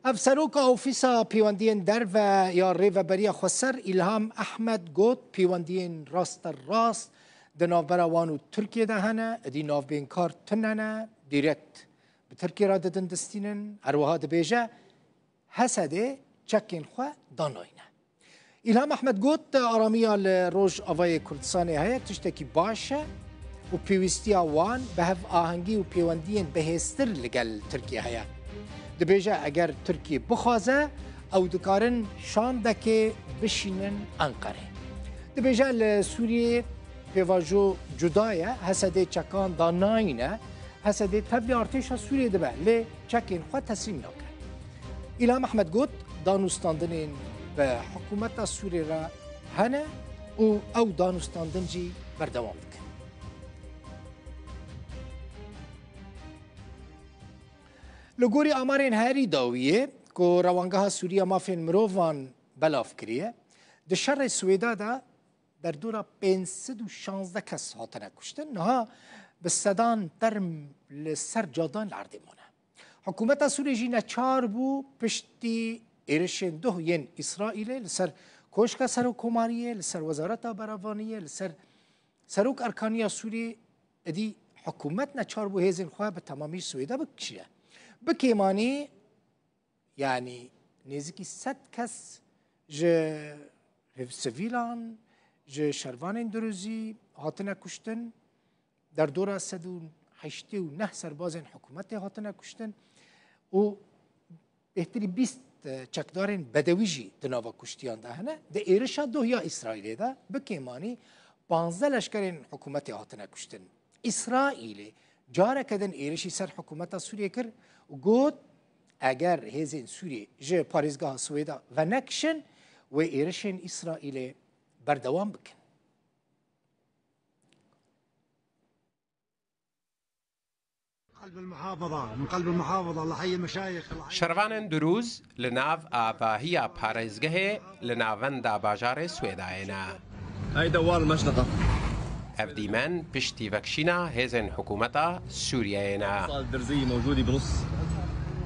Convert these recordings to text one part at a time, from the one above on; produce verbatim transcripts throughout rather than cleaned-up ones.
Hevseroka Ofîsa Pêwendiyên Derve ya Rêveberiya Xweser Îlham Ehmed got, pêwendiyên rasterast di navbera wan û Tirkiyê de hene, êdî navbeynkar tune ne, dîrekt bi Tirkiyê re didin distînin. Her wiha dibêje, Hesedê çekên xwe danayne. Îlham Ehmed got, aramiya li Rojavayê Kurdistanê heye, tiştekî baş e û pêwîstiya wan bi hevahengî û pêwendiyên bihêztir li gel Tirkiyê heye. Dibêje, eger Tirkiye bixwaze, ew dikarin şandekê bişînin Enqerê. Dibêje, li Sûriyê pêvajo cuda ye, Hesedê çekan danayne, Hesedê tevlî artêşa Sûriyê dibe, lê çekên xwe teslîm nake. Îlham Ehmed got, danûstandinên bi hikûmeta Sûriyê re hene û ew danûstandin jî berdewam dikin. Li gorî amarên herî dawiyê ku Rewangeha Sûrî ya Mafên Mirovan belav kiriye, di şerê Swêda de derdora pênc sed û şazdeh kes hatine kuştin. Niha bi sedan term li ser cadan li erdê mane. Hikûmeta Sûriyê jî neçar bû piştî êrişên duh yên Îsraîlê li ser Koşka Serokkomariyê, li ser Wezareta Berevaniyê, li ser Serok Erkaniya Sûriyê, êdî hikûmet neçar bû hêzên xwe bi temamî Swêda bikişîne. Bi kêmanî, yanî nêzîkî sed kes ji hêv-, sivîlan, ji şervanên duruzî hatine kuştin, derdora sed û heştê û neh serbazên hikûmetê hatine kuştin û bêhtirî bîst çekdarên bedewî jî di nava kuştiyan de hene. Di êrişa doh ya Îsraîlê de bi kêmanî panzdeh leşkerên hikûmetê hatine kuştin. Îsraîlê careke din êrişî ser hikûmeta Sûriyê kir û got, eger hêzên Sûriyê ji parêzgeha Swêda venekişin, wê êrişên Îsraîlê berdewam bikin. قلب المحافظة، من قلب المحافظة، الله يحيي المشايخ، الله يحيي Şervanên Durûz li nav avahiya parêzgehê li navenda bajarê Swêdayê ne. هاي دوار المشنقة. Ev dîmen piştî vekişîna hêzên hikûmeta Sûriyeyê ne. صال الدرزية موجودة بنص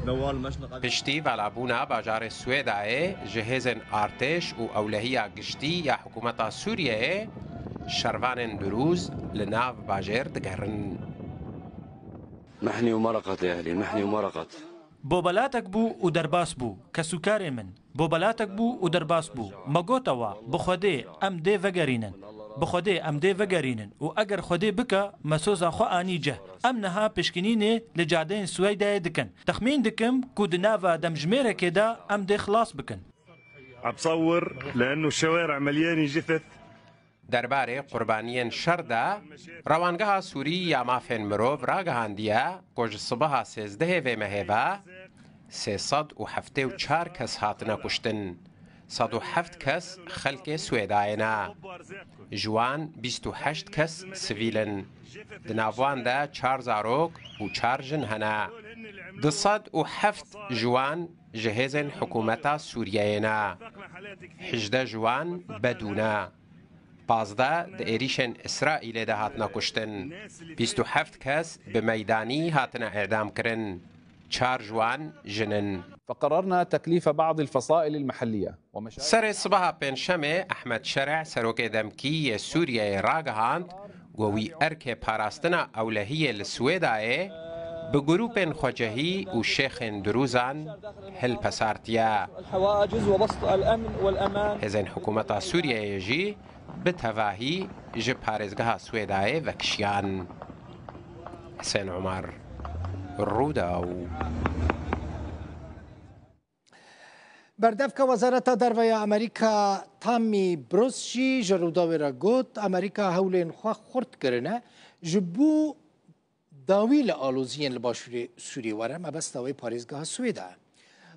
دوار المشنقة. Piştî valabûna bajarê Swêdayê ji hêzên artêş û ewlehiya giştî ya hikûmeta Sûriyeyê, şervanên Durûz li nav bajêr digerin. محني ومرقت يا أهلي، محني ومرقت. Bobelatek bû û derbas bû, kesûkarê min. Bobelatek bû û derbas bû. Me gote wa, bi Xwedê em dê vegerînin. Bi Xwedê em dê vegerînin û eger Xwedê bike, me soza xwe anî cih. Em niha pişkinînê li cadeyên Swêdayê dikin. Texmîn dikim ku di nava demjimêrekê de em dê xilas bikin. عم بصور لأنه الشوارع مليانة جثث. Derbarê qurbaniyên şer de, Rewangeha Sûrî ya Mafên Mirov ragihandiye ku ji sibeha sêzdehê vê mehê ve sê sed û heftê û çar kes hatine kuştin. Sed û heft kes xelkê Swêdayê ne. Ji wan bîst û heşt kes sivîl in. Di nav wan de çar zarok û çar jin hene. Du sed û heft ji wan ji hêzên hikûmeta Sûriyeyê ne. Hejdeh ji wan bedû ne. Pazdeh di êrîşên Îsraîlê de hatine kuştin. Bîst û heft kes bi meydanî hatine îdam kirin. Çar ji wan jin in. فقررنا تكليف بعض الفصائل المحلية ومشاريع Serê sibeha pêncşemê Ehmed Şereh, serokê demkî yê Sûriyeyê ragihand ku wî erkê parastina ewlehiyê li Swêdayê bi grûpên xwecehî û şêxên dirûzan hilpesartiye. الحواجز وبسط الأمن والأمان. Hêzên hikûmeta Sûriyeyê jî bi tevahî ji parêzgeha Swêdayê vekişiyan. Husên Umar, Rûdaw. Berdevka Wezareta Derve ya Amerîka Tammy Bruce jî ji Rûdawê re got, Amerîka hewlên xwe xurt kirine ji bo dawî li aloziyên li başûrê Sûriyê were, mebesta wê parêzgeha Swêda ye.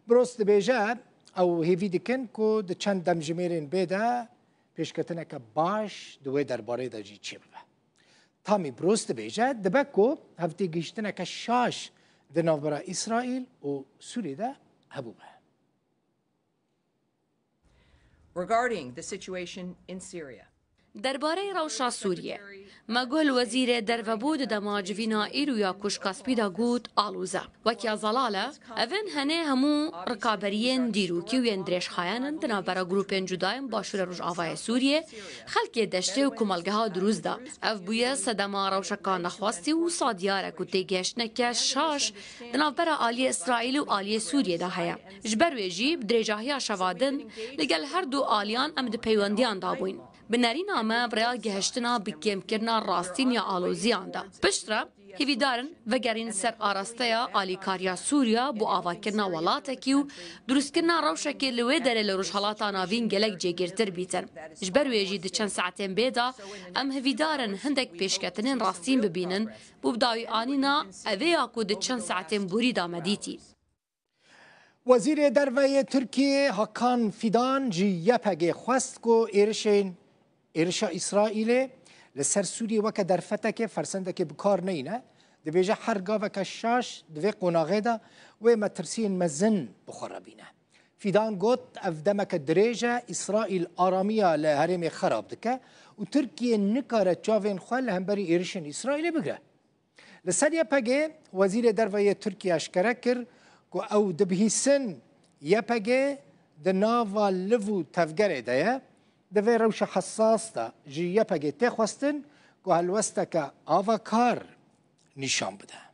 Bruce dibêje, ew hêvî dikin ku di çend demjimêrên bê de pêşketineke baş di wê derbarê de jî çêbibe. Tammy Bruce dibêje, dibe ku hevtêgihiştineke şaş di navbera Îsraîl û Sûriyê de hebûbe. Regarding the situation in Syria. Derbarê rewşa Sûriyê, me guh li Wezîrê Derve bû di dema civîna îro ya ku ji Kaspî de got aloze. Wek ya zelal e, evên henê hemû rikaberiyên dîrokî û yên dirêjxayan in di navbera grûpên cuda yên Başûrê Rojavayê Sûriyê, xelkê deştê û komelgeha Dirûz de. Ev bûye sedema rewşeka nexwestî û wisa diyar e ku têgihiştineke şaş di navbera aliyê Îsraîlê û aliyê Sûriyê de heye. Ji ber wê jî bi dirêjahiya şeva din li gel her du aliyan em di peywendiyan de bûyn. Bi nerîna me bi rêya gihiştina bi kêmkirina rastîn ya aloziyan de. Piştre, hêvîdar in vegerîn ser arasteya alîkariya Sûriya bo avakirina welatekî û dirustkirina rewşekê li wê derê li Rojhelata Navîn gelek cêgirtir bîtin. Ji ber wê jî di çend saetên bê de em hêvîdar in hindek pêşketinên rastîn bibînin bo bi dawî anîna evê ya ku di çend saetên borî de me dîtî. Wezîrê Derve yê Tirkiyê Hakan Fidan ji Y P G xwest ku êrişên, êrişa Îsraîlê li ser Sûriyê weke derfetekê, fersendekê bi kar neyne. Dibêje her gaveke şaş di vê qonaxê de wê metirsiyên mezin bi xwe re bîne. Fidan got, ev demeke dirêj e, Îsraîl aramiya li herêmê xerab dike û Tirkiye nikare çavên xwe li hemberî êrişên Îsraîlê bigire. Li ser Y P G, Wezîrê Derve yê Tirkiye eşkere kir ku ew dibihîsin Y P G di nava liv û tevgerê de ye, di vê rewşa hesas de ji Y P G tê xwestin ku helwesteke avakar nîşan bide.